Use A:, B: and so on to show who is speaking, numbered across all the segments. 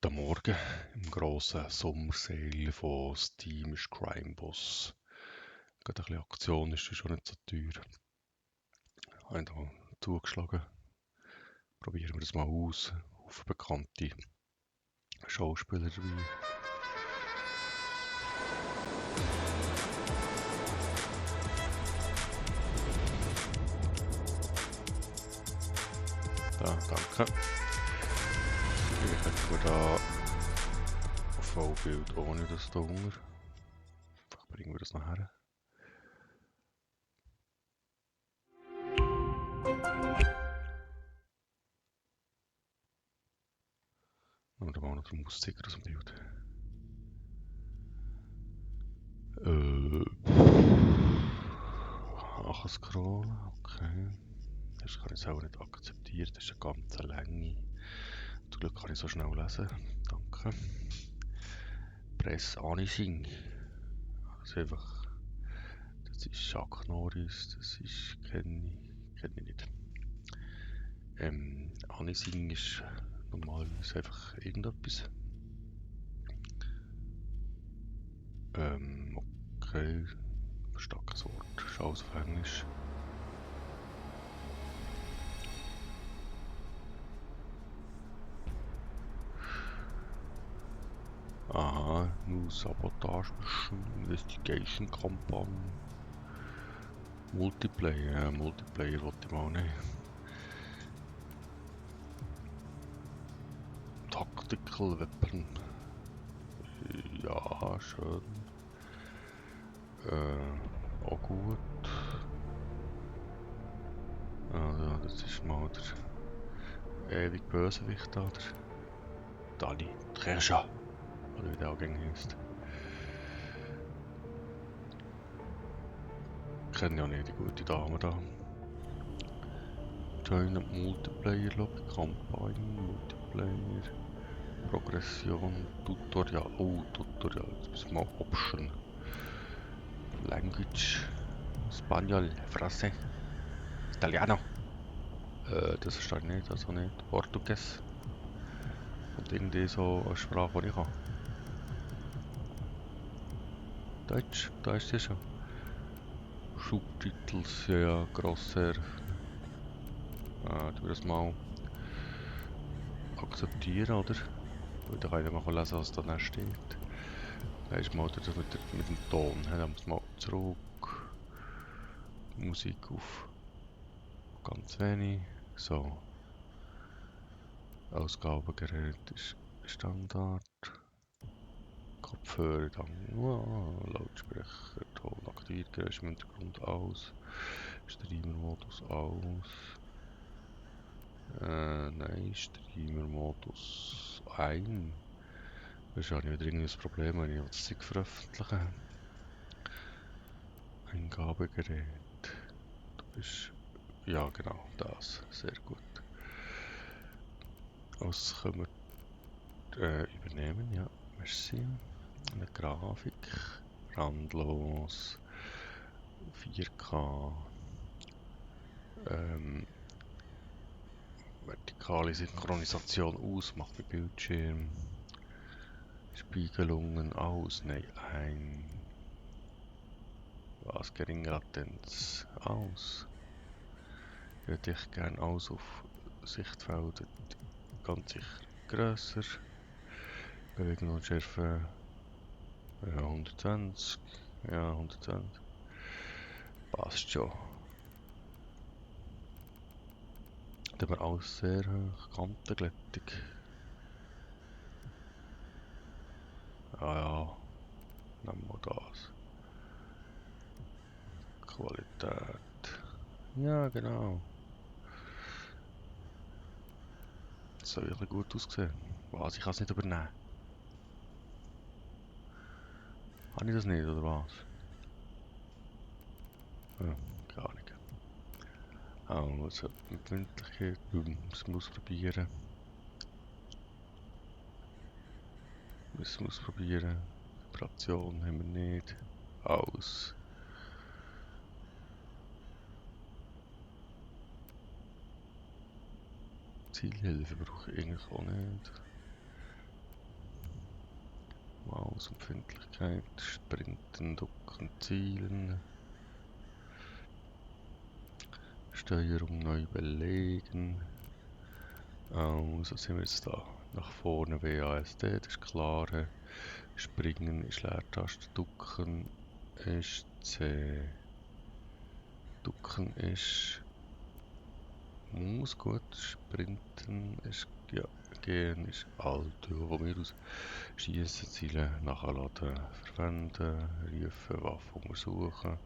A: Guten Morgen. Im grossen Sommersale von Steam ist Crime Boss. Gerade ein bisschen Aktion ist schon nicht so teuer. Habe ich da zugeschlagen. Probieren wir das mal aus. Auf bekannte Schauspieler dabei. Da, danke. Vielleicht hätten wir da Vollbild ohne das da unten. Einfach bringen wir das nachher. Und dann mal noch den Mauszeiger aus dem Bild. Scrollen, okay. Das kann ich selber nicht akzeptieren, das ist eine ganze Länge. Zum Glück kann ich so schnell lesen, danke. Press Anything. Also einfach, das ist Chuck Norris, das ist, kenne ich nicht. Anything ist normalerweise einfach irgendetwas. Okay, starkes Wort, schau es auf Englisch. Aha, New Sabotage Mission, Investigation Kampagne. Multiplayer, Multiplayer wollte ich mal nicht. Tactical Weapon. Ja, schön. Auch gut. Ja, das ist mal der ewig Bösewicht da, der Dani Treasure. Oder wie der auch gängig heisst. Kenne ja nicht die gute Dame da. Join Multiplayer Lobby, Kampagne, Multiplayer, Progression, Tutorial. Oh, Tutorial, jetzt müssen wir mal Option. Language, Spaniol, Francais, Italiano. Das verstehe ich nicht, also nicht. Portugies. Und irgendwie so eine Sprache, die ich kann. Deutsch, da ist sie schon. Subtitles, ja, grosser. Du das mal akzeptieren, oder? Weil da kann ich mal lesen, was da steht. Da ist mal das mit dem Ton. Dann muss mal zurück. Musik auf ganz wenig. So. Ausgabegerät ist Standard. Kopfhörer dann. Lautsprecher, Ton aktiviert, Geräusch im Hintergrund aus. Streamer-Modus aus. Nein, Streamer-Modus ein. Wahrscheinlich wieder irgendwie ein Problem, wenn ich das Zeug veröffentliche. Eingabegerät. Du bist. Ja, genau, das. Sehr gut. Was können wir übernehmen? Ja, merci. Eine Grafik. Randlos. 4K. Vertikale Synchronisation aus, macht bei Bildschirm. Spiegelungen aus, nein, ein. Was, geringe Latenz aus. Würde ich gerne aus auf Sichtfelder ganz sicher grösser. Bewegung und Schärfe 120. Ja, 120. Passt schon. Da haben wir alles sehr hoch. Kantenglättung. Ah ja, nehmen wir das. Qualität. Ja, genau. Das soll wirklich gut aussehen. Was? Ich kann es nicht übernehmen. Habe ich das nicht, oder was? Ja, keine Ahnung. Also, Empfindlichkeit, das muss probieren. Müssen wir ausprobieren. Vibration haben wir nicht. Aus. Zielhilfe brauche ich eigentlich auch nicht. Stoßempfindlichkeit, Sprinten, Ducken, Zielen. Steuerung neu belegen. Also sind wir jetzt da. Nach vorne WASD, das ist klar. Springen ist Leertaste, Ducken ist C. Ducken ist Maus, gut. Sprinten ist ja. Gehen ist Alt. Ja, von mir aus. Schießen, Ziele, nachladen, verwenden, rufen, Waffen untersuchen.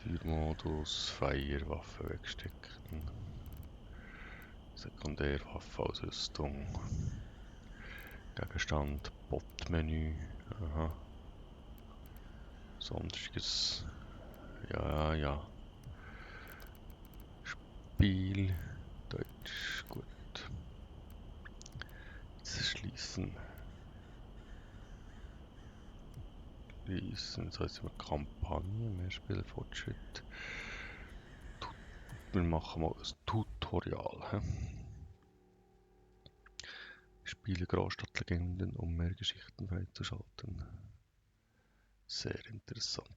A: Feuermodus, Feier, Waffen wegstecken. Sekundärwaffenausrüstung. Gegenstand, Bot-Menü. Aha. Sonstiges. Ja. Spiel. Deutsch. Gut. Jetzt schließen. Schließen. So, jetzt haben wir Kampagne. Mehr Spielfortschritt. Wir machen mal ein Tutorial. Spiele Großstadtlegenden, um mehr Geschichten freizuschalten. Sehr interessant.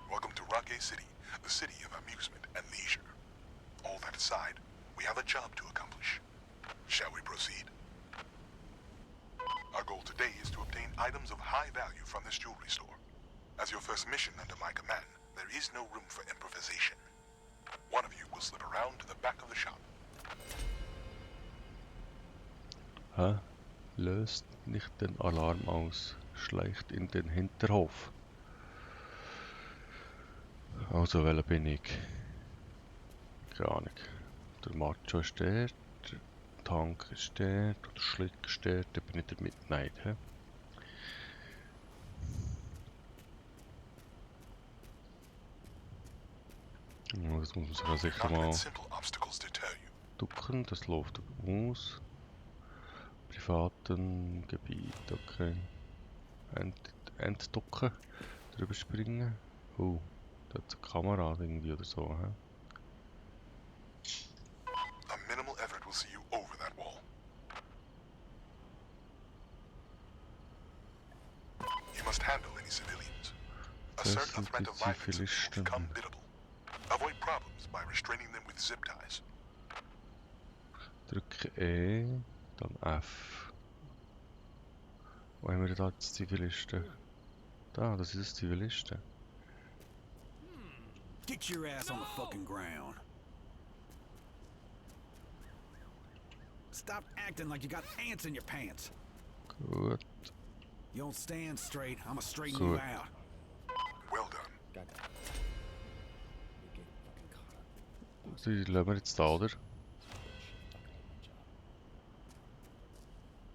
B: Welcome to Rockay City, the city of amusement and leisure. All that aside, we have a job to accomplish. Shall we proceed? Our goal today is to obtain items of high value from this jewelry store. As your first mission under my command, there is no room for improvisation. One of you will slip around to the back of the shop.
A: Löst nicht den Alarm aus. Schleicht in den Hinterhof. Also, welcher bin ich? Keine Ahnung. Der Macho ist der Tank ist der Schlick ist der bin ich der Midnight. He? Ja, das muss man sich auch sicher mal ducken, das läuft aus. Privaten Gebiet, okay. Entducken, drüber springen. Oh, da hat eine Kamera irgendwie oder so. He?
B: A minimal effort will see you over that wall. You must handle any civilians. Assert a threat of violence will become biddable. Avoid problems by restraining them with zip ties.
A: Drücke E, dann F. Wo haben wir da jetzt Zivilisten? Da, das ist Zivilisten.
C: Get your ass on the fucking ground. Stop acting like you got ants in your pants.
A: Gut.
C: You don't stand straight, I'ma straighten you out.
B: Well done.
A: Die lassen wir jetzt da, oder?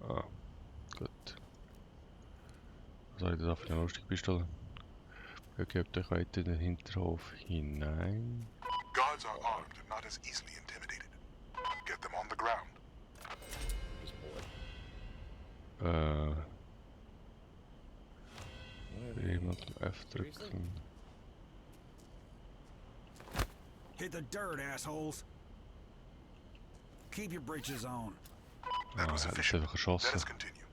A: Ah, gut. Was habe ich da für eine lustige Pistole? Ihr gebt euch weiter in den Hinterhof hinein.
B: Guards are armed and not as easily intimidated. Get them on the ground.
A: Jemanden F drücken.
C: Hit the dirt, assholes. Keep your britches on.
B: That was
A: Er hat
B: efficient.
A: einfach
B: Let
A: erschossen.
B: us continue.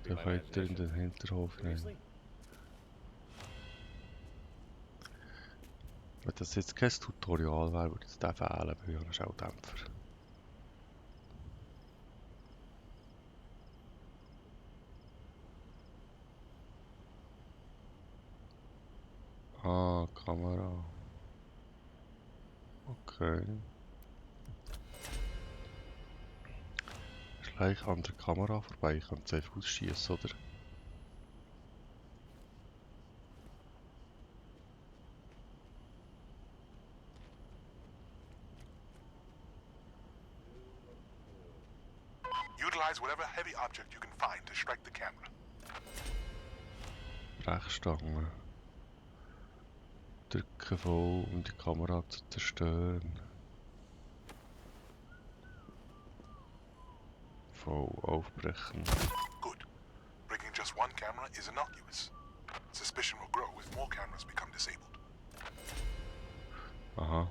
A: Der weiter in den Hinterhof hinein. Wenn das jetzt kein Tutorial wäre, würde es den fehlen, weil ich habe einen Schalldämpfer. Ah, Kamera. Okay. Schleich an der Kamera vorbei, ich kann es einfach ausschießen, oder?
B: Utilize whatever heavy object you can find to strike the camera.
A: Brechstange. Drücken voll, um die Kamera zu zerstören. Voll aufbrechen.
B: Good. Breaking just one camera is innocuous. Suspicion will grow if more cameras become disabled.
A: Aha.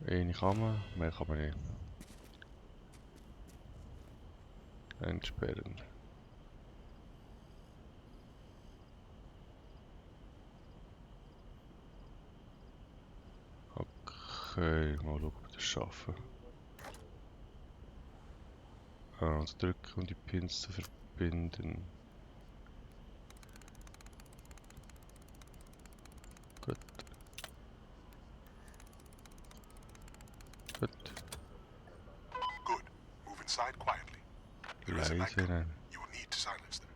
A: Eine kann man, mehr kann man nicht. Entsperren. Okay, mal schauen, ob wir das schaffen. Also drücken, um die Pins zu verbinden. Gut. Gut.
B: Good. Move inside quietly. There is a night
A: Leise
B: cone.
A: rein.
B: You will need to silence them.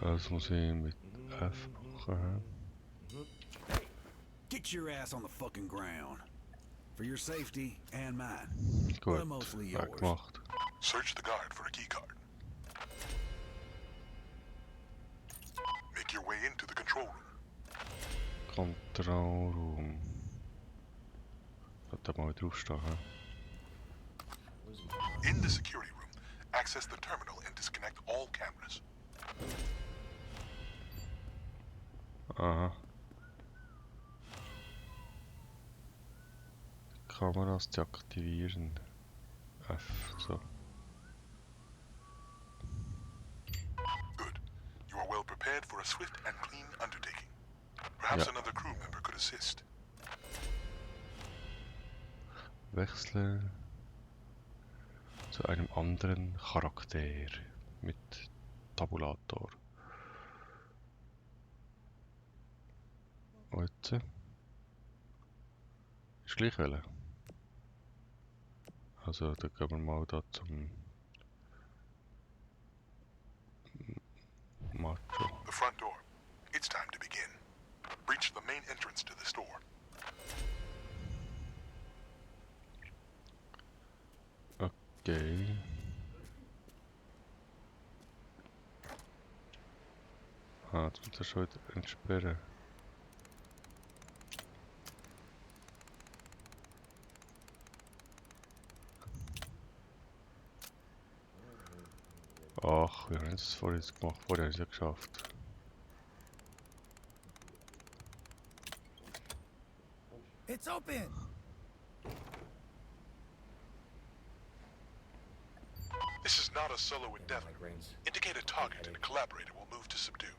A: Das muss ich mit F machen.
C: Get your ass on the fucking ground. For your safety and mine.
A: Gut,
C: But mostly yours.
A: weggemacht.
B: Search the guard for a keycard. Make your way into the control room.
A: Kontrollraum. Sollte mal wieder aufstehen. Hä?
B: In the security room, access the terminal and disconnect all cameras.
A: Aha. Kameras deaktivieren. F, so.
B: Good. You are well prepared for a swift and clean undertaking. Perhaps
A: Ja.
B: another crew member could assist.
A: Wechseln zu einem anderen Charakter mit Tabulator. Und jetzt? Ist gleich wählen. Also, dann gehen wir mal da zum Macho.
B: The front door. It's time to begin. Breach the main entrance to the store.
A: Okay. Ah, jetzt muss er schon wieder entsperren. Ach, wir haben es vorhin gemacht. Vorher haben wir es ja geschafft.
C: It's open!
B: This is not a solo endeavor. Indicate a target and a collaborator will move to subdue.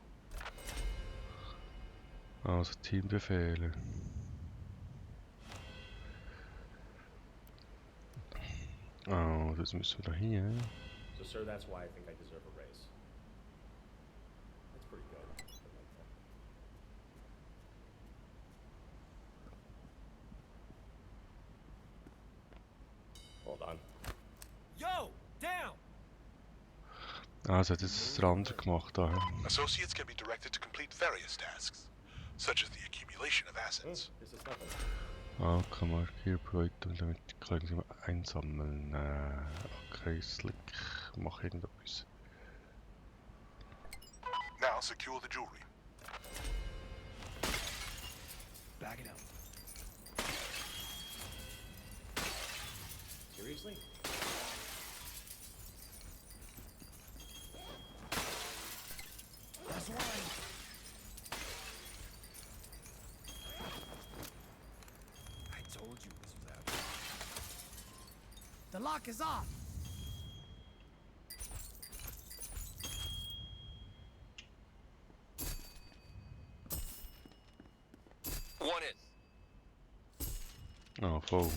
A: Also Teambefehle. Oh, das müssen wir da hier.
D: So, sir, that's why I think I deserve a raise. That's pretty good. I like that. Hold on.
C: Yo! Down!
A: Also hat jetzt der andere gemacht da.
B: Associates can be directed to complete various tasks, such as the accumulation of assets.
D: This is nothing.
A: Ah, kann man hier Projekte und damit können sie einsammeln. Okay, Slick. Mach irgendetwas.
B: Now secure the jewelry.
C: Back it up.
D: Seriously?
C: That's one. I told you this was out. The lock is off.
E: One in.
A: Ah, voll.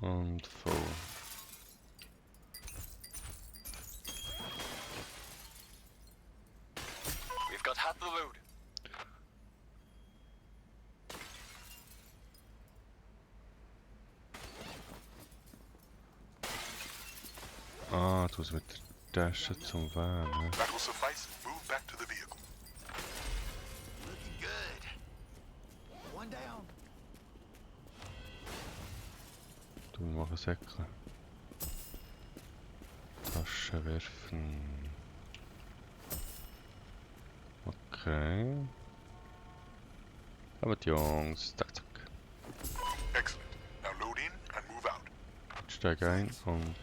A: Und voll.
E: We've got half the load.
A: Ah, du musst mit der Tasche zum Van. Ne?
B: That will suffice. Move back to the vehicle.
C: Looking good. One down.
A: Du machen Säckchen. Tasche werfen. Okay. Aber die Jungs, zack, zack.
B: Excellent. Now load in and move out.
A: Steig ein und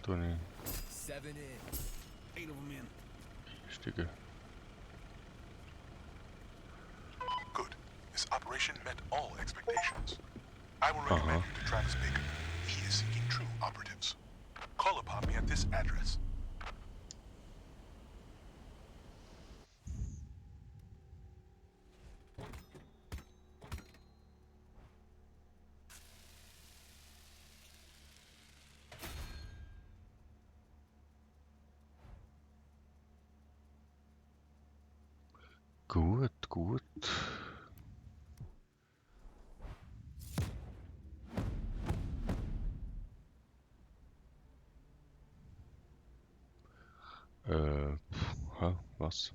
A: tue
C: 7 in. 8 of them in.
A: ich einsteigen.
B: Good. This operation met all expectations. I will recommend you to Travis Baker. He is seeking true operatives. Call upon me at this address.
A: Gut, gut. Was?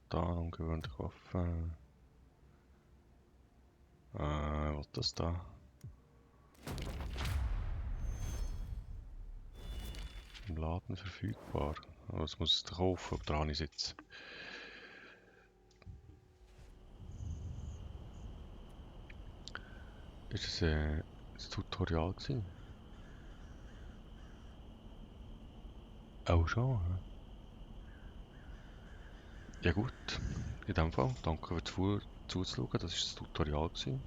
A: Da ungewöhnliche Waffe. Was ist das da? Im Laden verfügbar. Was muss ich da kaufen? Oder habe ich es jetzt? Ist es das Tutorial gewesen? Auch schon. Hä? Ja gut, in dem Fall, danke fürs Zuzuschauen, das war das Tutorial gewesen.